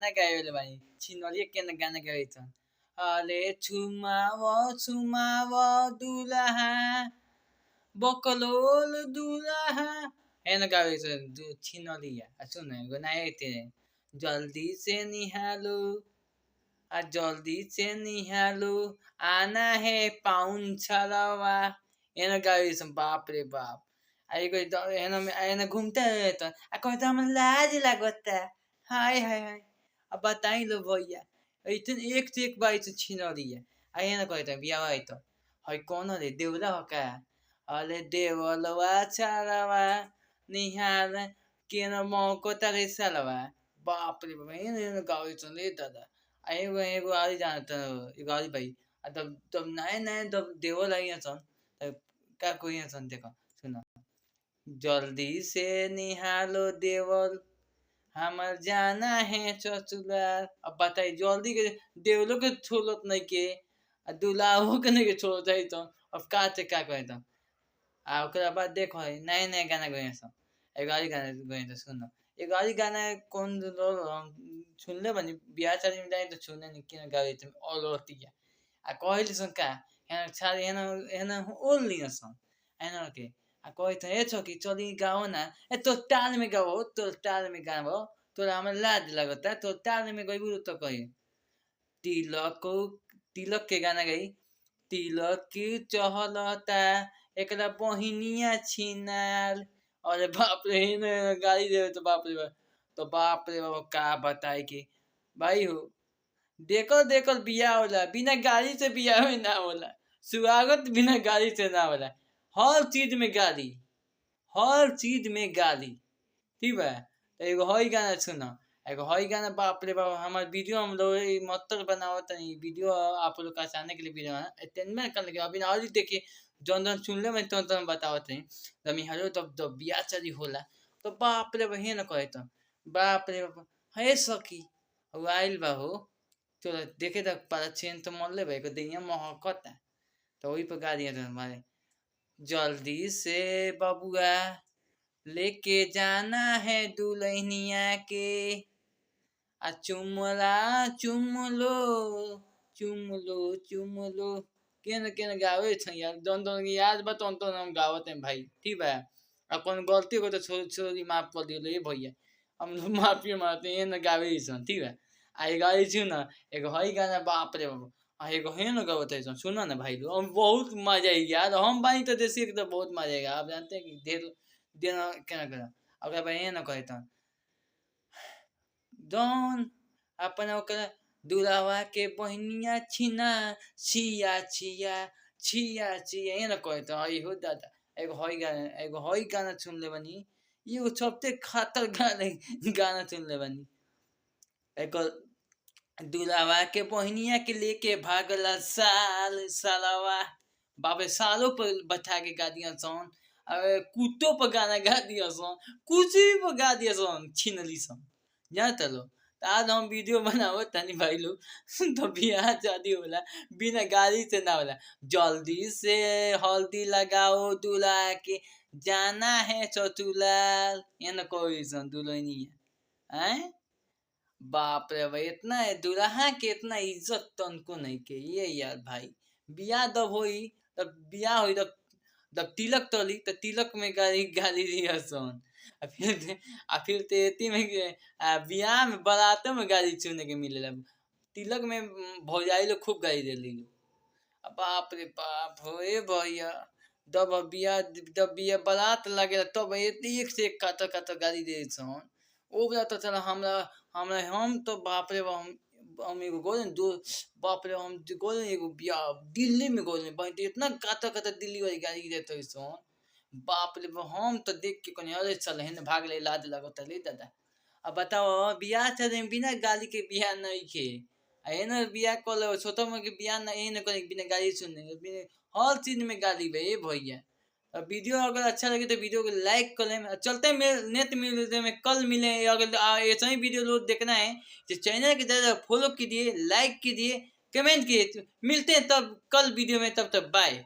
गावेले बानी छिनरिया केना गाना गावेछन्। अरे छुमाव छुमाव दुलहा बकलोल दुलहा एना गावेछन् छिनरिया। आ सुन एगो नया थे जल्दी से निहालो आ जल्दी से निहालो आना है पाउन छलवा एना गावेछन्। बाप रे बाप। आ एगो एना एना घूमते रहतन आ कहता हमरा लाज लागता हाय हाय हाय। अब बताई लो भैया ऐसन एक से एक बाई छिनरिया। आ एना कहता बियाह है त है कौन रे देवरा ह का। अरे देवलवा छाड़वा निहार केना मौकता रे सालवा। बाप रे बाप एना एना गावेछन् रे दादा। आ एगो एगो आरी जानत एगो आरी भाई आ तब तब नया नया तब देवल आइयसन तब का कहियसन देख सुन। जल्दी से निहालो देवल हमर जाना है ससुराल। अब बताई जल्दी के देवलो के छोड़त नइखे आ दुल्हाओ के नइखे छोड़त है त अब का से का कहे त। आ ओकरा बाद देखो नया नया गाना गइसन एगो आरी गाना गइसन सुन। एगो आरी गाना कौन सुनले बानी बियाह शादी में जाई त सुने नि केना गावेछन् औरतिया। आ कहिलसन का एना छाड़ी एना एना ओढ़ लियसन एना के आ कहत ए सखी चली गाओ ना ए तोर ताल में गाओ तोर ताल में गाओ तोरा हमरा लाज लागता तोर ताल में गइबू त कही। तिलक तिलक के गाना गाई तिलक चहलता एकरा बहिनिया छिनाल। अरे बाप रे एना गाली देवे त बाप रे बाप। तो बाप रे बाप का बताई कि भाई हो देखल देखल बियाह होला बिना गाली से बियाह ना होला स्वागत बिना गाली से ना होला। हर चीज में गाली हर चीज में गाली ठीक बा। त एगो हई गाना सुन एगो हई गाना बाप रे बाप। हमार वीडियो हम लोग मत बनावत तनी वीडियो आप लोग का आसानी के लिए वीडियो इतना कर लगे अभी और देखिए जौन जौन सुनले में तौन तौन बतावत हई। तब हरो तब तब बियाह शादी होला तो बाप रे बाप हे न कहे त बाप रे बाप हे सखी उ आइल बा हो तोरा देखे त पारा चेन त मरले बा एगो देहिया महकता त ओही पर गाली मारे जल्दी से बबुआ लेके जाना है दुल्हनिया के आ चुमला चुम लो चुम लो चुम लो केना केना गावे छन् यार जौन जौन याद बा तौन तौन हम गावत हैं भाई ठीक बा। आ कौनो गलती हो तो छोरी माफ कर दियो ए भैया हम माफी मांगते हैं ना गावे सन ठीक बा। आ एगो आई छु न एगो हई गाना बाप रे बाप। आ एगो हे न गावत है सुन न भाई लोग बहुत मजा आई यार। हम बानी तो देसी के तो बहुत मजा आएगा। आप जानते हैं कि देर देर केना केना ओकरा बाद हे न कहे त जौन अपना ओकरा दुल्हवा के बहिनिया छिना छिया छिया छिया छिया एना कहे त आई हो दादा। एगो हई गाना एगो हई गाना सुनले बानी एगो सबसे खतर गाना गाना सुनले बानी। एगो दुल्हवा के बहिनिया के लेके भागला साल सालवा बाप रे सालों पर बैठा के गा दिया सन। अरे कुत्तो पर गाना गा दिया सन कुछ भी पर गा दिया सन छिनली सन जानत लो। त आज हम वीडियो बनावत तनी भाई लोग तो बियाह शादी होला बिना गाली से ना होला। जल्दी से हल्दी लगाओ दुल्हा के जाना है ससुराल एना कहिसन दुल्हनिया आएं। बाप रे भाई इतना दुल्हा के इतना इज्जत तनको नइखे ये यार भाई। बियाह तब होई तब बियाह होई तब जब तिलक तली त तिलक में गाली गाली दियसन आ फिर ते एती में आ बियाह में बारातो में गाली सुने के मिलेला। तिलक में भौजाई लोग खूब गाली देली। बाप रे बाप हो ए भैया जब बियाह जब बियाह बारात लागेला तब एक से एक कातर कातर गाली देसन। ओ बेला त चल हमरा हमरा हम तो बाप रे बाप हम एगो गइल दो बाप रे हम गइल एगो बियाह दिल्ली में गइल बा इतना कातर कातर दिल्ली वाली गाली देत सन। बाप रे बाप हम तो देख के कहनी अरे चल हेने भाग ले लाज लागता रे दादा। अब बताओ बियाह शादी में बिना गाली के बियाह नइखे। आ एने बियाह क ले छोटो में के बियाह ना एने करे बिना गाली सुने बिना हर चीज में गाली बे ए भैया। और वीडियो अगर अच्छा लगे तो वीडियो को लाइक कर लें। चलते हैं नेट मिलते में कल मिले। अगर ऐसा ही वीडियो लोग देखना है तो चैनल के ज़्यादा फॉलो कीजिए, लाइक कीजिए, कमेंट कीजिए। मिलते हैं तब कल वीडियो में, तब तक बाय।